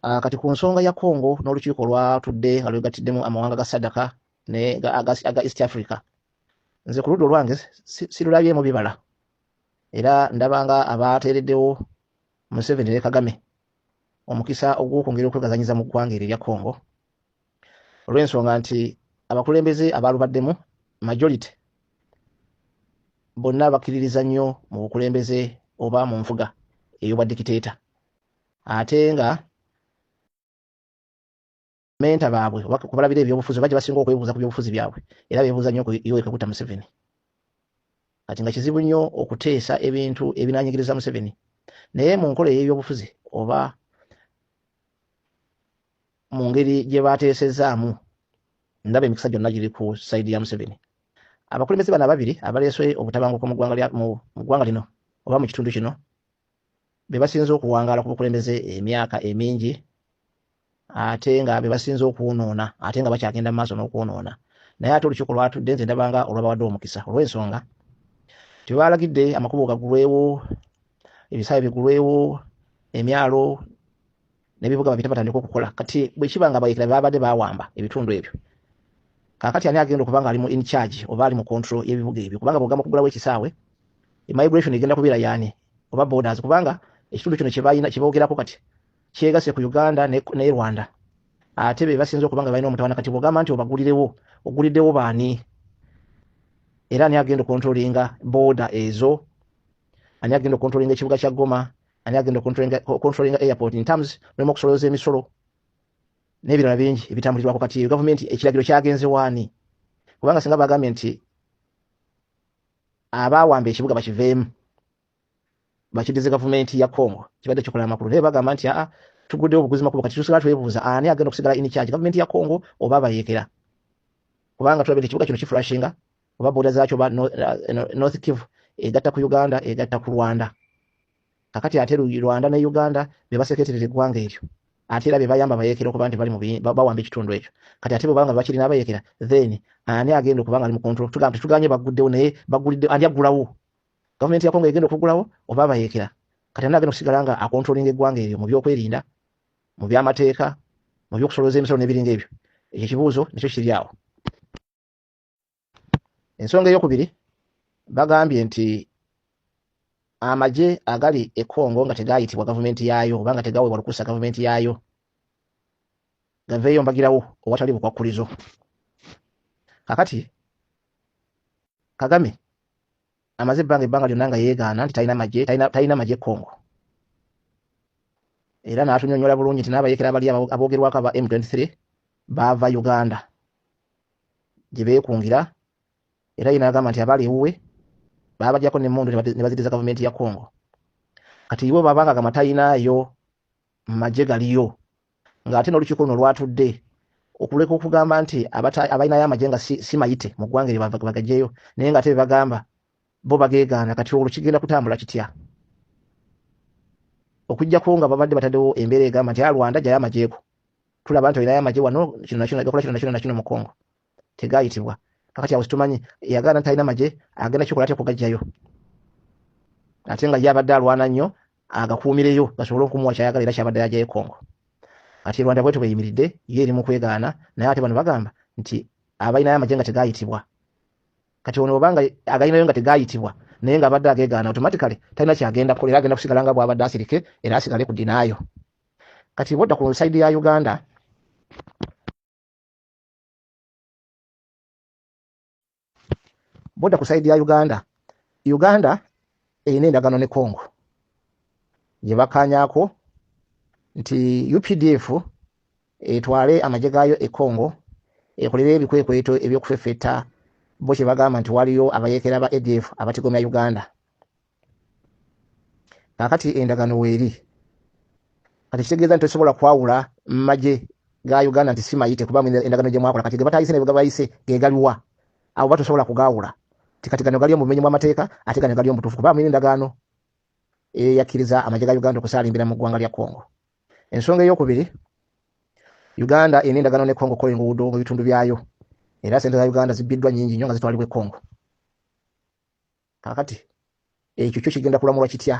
Kati ku nsonga ya Congo n'olukiiko lwatudde nga lwegatiddemu amawanga ga SADC ne aga East Africa, nze ku ludda olwange sirulabyemu bibala, era ndabanga abateereddewo Museveni ne Kagame omukisa ogw'okwongera okwegazanyiza mu ggwanga eryo erya Congo, olw'ensonga nti abakulembeze abalubaddemu majority bonna bakkiririza nnyo mu bukulembeze oba mu nfuga ey'obwa dictator, ate nga menta baabwe oba kubalabira ebyobufuzi bajja basinga okwebuuza ku byobufuzi byabwe, era beebuuza nnyo ku Yoweri Kaguta Museveni. Kati nga kizibu nnyo okuteesa ebintu ebinaanyigiriza Museveni, naye mu nkola ey'ebyobufuzi oba mu ngeri gye baateesezzaamu ndaba emikisa gyonna giri ku sayidi ya Museveni. Abakulembeze bano ababiri abaleese obutabanguko mu ggwanga lino oba mu kitundu kino be basinze okuwangaala ku bukulembeze emyaka emingi, ate nga be basinze okwonoona, ate nga bakyagenda mu maaso n'okwonoona. Naye ate olukiiko lwatudde nze ndabanga olwabawadde omukisa, olw'ensonga tebalagidde amakubo gagulwewo, ebisaawe bigulwewo, emyalo n'ebibuga babite batandika okukola. Kati bwe kiba nga abayekera babadde bawamba ebitundu ebyo, kaakati ani agenda okuba nga ali mu in charge oba ali mu control y'ebibuga ebyo? Kubanga bw'ogamba okugulawo ekisaawe, migration egenda kubeera yaani oba borders, kubanga ekitundu kino kye boogerako kati kyegasse ku Uganda ne Rwanda, ate be basinze okuba nga balina omutawaana. Kati bw'ogamba nti obagulirewo, oguliddewo baani? Era ani agenda okontrolinga border ezo? Ani agenda okontrolinga ekibuga kya Goma? Ani agenda okontrolinga airport in terms mulimu okusolooza emisolo n'ebirala bingi ebitambulirwako? Kati gavumenti ekiragiro kyagenze waani? Kubanga singa bagambye nti abaawamba ekibuga bakiveemu bakiddize gavumenti ya Congo, kibadde kikola amakulu. Naye bagamba nti aa tuguddewo obuguzi makubo. Kati tusigala twebuuza ani agenda okusigala in charge, gavumenti ya Congo oba abayeekera? Kubanga tulabye nti ekibuga kino kiflashinga oba border zaakyo oba North Kivu egatta ku Uganda, egatta ku Rwanda. Kakati ate Rwanda ne Uganda be baseketerera eggwanga eryo, ate era be bayamba abayeekera okuba nti bali mu bawamba ekitundu ekyo. Kati ate bwe banga bakirina abayeekera, then ani agenda okuba nga ali mu control? Tugamba tetuganye bagguddewo, naye baggulidde ani? Aggulawo gavumenti ya Congo egenda okuggulawo oba abayeekera? Kati ani agenda okusigala nga akontrolinga eggwanga eryo mu byokwerinda, mu byamateeka, mu byokusolooza emisolo n'ebiringa ebyo? Ekyo ekibuuzo nekyo kiri awo. Ensonga eyokubiri, bagambye nti amagye agali e Congo nga tegayitibwa gavumenti yaayo oba nga tegaweebwa lukusa gavumenti yaayo gaveeyo mbagirawo owatali bukwakkulizo. Kakati Kagame amaze ebbanga lyonna nga yeegaana nti talina magye, talina magye Congo, era n'atunyonnyola bulungi nti n'abayeekera abali aboogerwako aba M23 baava Uganda gye beekungira, era ye n'agamba nti abaali ewuwe baabajjako n'emmundu ne baziddiza gavumenti ya Congo. Kati iwe bw'abanga agamba talinaayo magye galiyo, ng'ate n'olukiiko luno lwatudde okuleka okugamba nti abalinayo amagye nga si mayite mu ggwanga eryo bagaggyeyo, naye ng'ate be bagamba bo bageegaana. Kati olwo kigenda kutambula kitya? Okuggyako nga babadde bataddewo embeera egamba nti Rwanda jjayo amagyeko, tulaba nti olinayo amagye wano, kino nakino gakola kino nakino nakino mu Congo, tegayitibwa. Kakati awo situmanyi yagaana nti talina magye, agenda kikola atya okugaggyayo, ate nga ye abadde alwana nnyo agakuumireyo gasobole okumuwa kyayagala era kyabadde yajjayo Congo. Kati Rwanda bwetyo bweyimiridde, ye eri mu kwegaana, naye ate bano bagamba nti abalinayo amagye nga tegayitibwa. Kati ono obanga agalinayo nga tegayitibwa naye nga abadde ageegaana, automatically talina kyagenda kukola, era agenda kusigala nga bw'abadde asirike, era asigale ku dinaayo. Kati bwodda ku side ya Uganda, bwodda ku side ya Uganda, Uganda erina endagaano ne Congo gye bakkaanyaako nti UPDF etwale amagye gaayo e Congo ekolere ebikwekweto eby'okufeffetta bo kye bagamba nti waliyo abayeekera ba ADF abatigomya Uganda. Kaakati endagaano weeri. Kati kitegeeza nti tosobola kwawula magye ga Uganda nti si mayite, kuba endagaano gye mwakola. Kati ge batayise ne gabayise ge galiwa abo? Batosobola kugaawula ti kati gano gali omumenyi bw'amateeka ate gano gali omutuufu, kuba mulina endagaano eyakkiriza amagye ga Uganda okusaalimbira mu ggwanga lya Congo. Ensonga eyokubiri, Uganda erina endagaano ne Congo okukola enguudo mu bitundu byayo, era sente za Uganda zibbiddwa nnyingi nnyo nga zitwalibwa e Congo. Kaakati ekyo kyo kigenda kulamulwa kitya?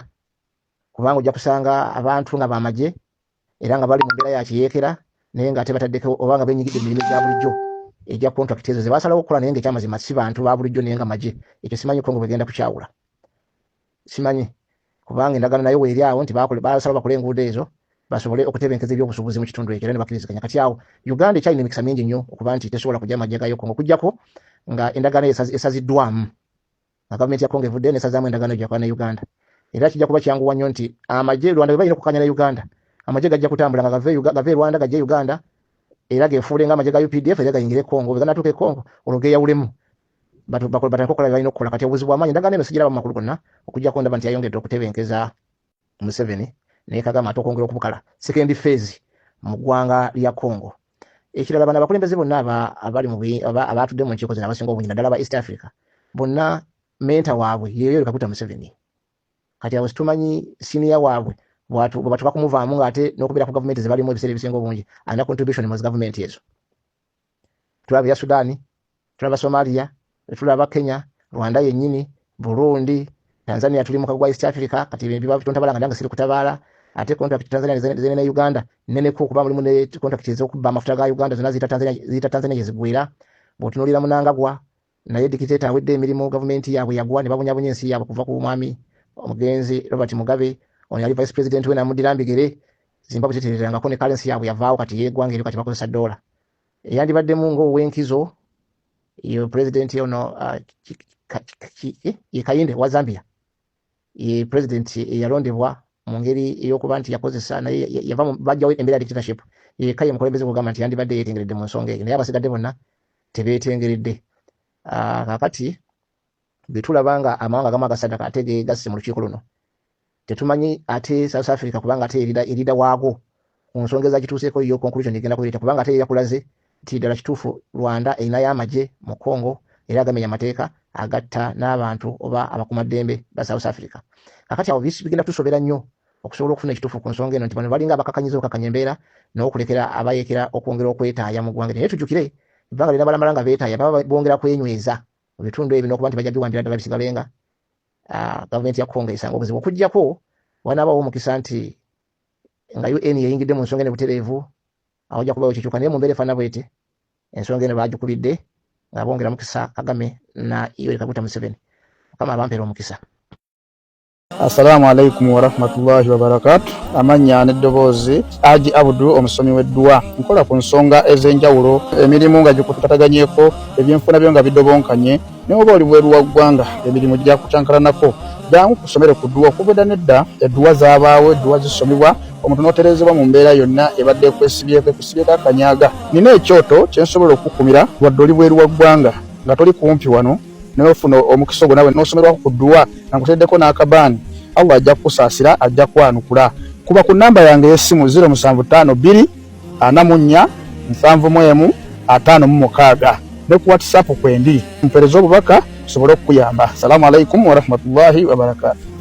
Kubanga ojja kusanga abantu nga bamagye Era nga bali mu mbeera ya kiyeekera, naye nga ate bataddeko oba nga benyigidde mu mirimu egya bulijjo egya contract ezo ze basalawo okukola, naye nga ekyamazima si bantu ba bulijjo, naye nga magye. Ekyo simanyi Kongo bwegenda kukyawula, simanyi, kubanga endagaano nayo weeri awo nti basalawo bakole enguudo ezo basobole okutebenkeza ebyobusuubuzi mu kitundu ekyo, era ne bakkiriziganya. Kati awo Uganda ekyalina emikisa mingi nnyo okuba nti tesobola kujja magye gayo Kongo, okuggyako nga endagaano esaziddwamu, nga gavumenti ya Kongo evuddeyo nesazaamu endagaano gyakola ne Uganda. Era kijja kuba kyanguwa nnyo nti amagye Rwanda bwe balina okukkaanya ne Uganda, amagye gajja kutambula nga gave e Rwanda gajje Uganda, era gefuule nga amagye ga UPDF, era gayingire Kongo. Bwe ganatuuka e Kongo, olwo geeyawulemu, batandike okukola bye balina okukola. Kati obuzibu bw'amaanyi, endagaano eno sigiraba mu makulu gonna, okuggyako ndaba nti yayongedde okutebenkeza Museveni naye Kagame, ate okwongera okubukala second phase mu ggwanga lya Congo. Ekirala, bano abakulembeze bonna abali mu abatudde mu nkiiko zino, abasinga obungi naddala aba East Africa, bonna mentor waabwe yeyo Kaguta Museveni. Kati awo situmanyi senior waabwe bwe batuka kumuvaamu, ng'ate n'okubeera ku gavumenti ze balimu ebiseera ebisinga obungi alina contribution mu gavumenti ezo. Tulaba eya Sudan, tulaba Somalia, tulaba Kenya, Rwanda yennyini, Burundi, Tanzania, tuli mukago gwa East Africa. Kati biba tontabala nga nange siri kutabaala. Ate contract Tanzania zene ne Uganda nneneko, okuba mulimu ne contract ez'okubba amafuta ga Uganda, zonna ziyita Tanzania, ziyita Tanzania gye zigwera. Bw'otunuulira Mnangagwa, naye dictator awedde emirimu, gavumenti yaabwe yagwa ne babonyabonya ensi yaabwe kuva ku mwami omugenzi Robert Mugabe, ono yali vice president we namuddira mbigere. Zimbabwe tetererangako, ne currency yaabwe yavaawo, kati yeggwanga eryo kati bakozesa dola. Eyandibaddemu ng'ow'enkizo ye president ono ye Hakainde wa Zambia, ye president eyalondebwa mu ngeri ey'okuba nti yakozesa, naye yava bajjawo embeera ya dictatorship. Yekka ye mukulembeze kugamba nti yandibadde yeetengeredde mu nsonga eyo, naye abasigadde bonna tebeetengeredde. Kaakati bwe tulaba nga amawanga agamu agasadaka ate gegasse mu lukiiko luno, tetumanyi ate South Africa, kubanga ate erida waagwo ku nsonga ezakituuseeko, yo conclusion egenda kubireeta, kubanga ate yakulaze nti ddala kituufu Rwanda erinayo amagye mu Congo, era agamenya amateeka, agatta n'abantu oba abakuumaddembe ba South Africa. Kakati awo bigenda kutusobera nnyo okusobola okufuna ekituufu ku nsonga eno, nti bano balinga abakakanyiza obukakanya embeera n'okulekera abayeekera okwongera okwetaaya mu ggwanga. Naye tujjukire, ebbanga lyonna balamala nga beetaaya, baba bongera kwenyweza mu bitundu ebyo n'okuba nti bajja biwambira ddala bisigale nga gavumenti ya Congo esanga obuzibu, okuggyako wanaabawo omukisa nti nga UN yeyingidde mu nsonga eno butereevu, awo ojja kubawo kikyuka. Naye mu mbeera efaanana bweti, ensonga eno baagikubidde nga bongera mukisa Kagame na Yoweri Kaguta Museveni. Mukama abampeera omukisa. Assalamu alaikum warahmatullahi wabarakatu. Amannya n'eddoboozi, Aji Abudu, omusomi w'edduwa. Nkola ku nsonga ez'enjawulo, emirimu nga gikutataganyeko, ebyenfuna byo nga bidobonkanye, naye oba oli bweru wa ggwanga, emirimu gyakucankalanako, jangu kusomere ku dduwa. Okuva edda n'edda edduwa zaabaawo, edduwa zisomebwa omuntu n'otereezebwa mu mbeera yonna ebadde ekwesibyeko, ekusibyeko akanyaga. Nina ekyoto kye nsobola okukukumira wadde oli bweru wa ggwanga, nga toli kumpi wano, naye ofuna omukisa ogwo nawe n'osomerwako ku dduwa nga nkuteereddeko n'akabaani. Allah ajja kukusaasira, ajja kwanukula. Kuba ku nnamba yange ey'essimu 0752 44 71 56 ne ku WhatsApp kwendi, mpeereza obubaka nsobole okukuyamba. Salaamu alaikum warahmatullahi wabarakatuh.